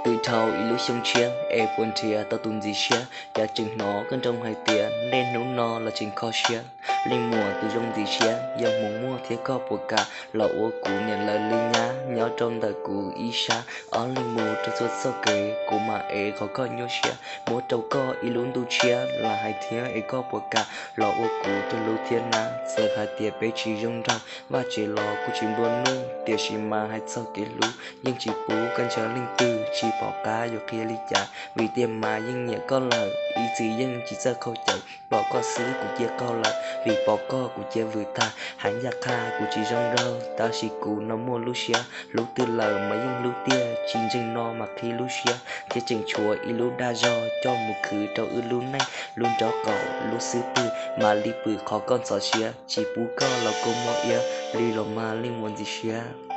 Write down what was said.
Twb dhau ib lub xyoo tshiab es puas nrhiav tau tus ntxim siab, cas tseem hnov koj nroo hais tias nej hnub no los tseem kho siab. Leej muam tus zoo ntxim siab, yog mus muaj thiab koj puas kam los ua kuv niam lawv li nyab nyob rau ntawm kuv ib sab. Ob leeg mus rau txhua txoj kev, kuv mam ev qhov koj nyuaj siab, muab rau koj ib lub ntuj tshiab los hais thiab es koj puas kam los ua kuv tus hlub thiab nab. Txawm hais tias peb tsis zoo nraug, vaj tsev los kuj tsis nplua nuj, tiam sis mas hais txog kev hlub yeej tsis pub koj ntshaw leej twg. Tsis pom qab yuav qhia li cas, vim tiag mas yeej nyiam koj lawm, ib txwm yeej tsis txawj qaug cawm. Pom koj xwb kuv cia qaug lawm, vim pom koj kuv cia vwm tag. Hais ncaj qha kuv tsis zoo nraug, tab sis kuv no muaj lub siab, hlub twg lawm mas yeej hlub tiag, tsis ntseeg no mas qhib lub siab thiab tseem tshuav ib lub dag zog coj mus khwv rau wb lub neej. Lub nraub qaum lub xub pwg mam li pwm qhov koj ntxhov siab, tsis pub koj los kua muag iab li los mas leej muam ntxim siab.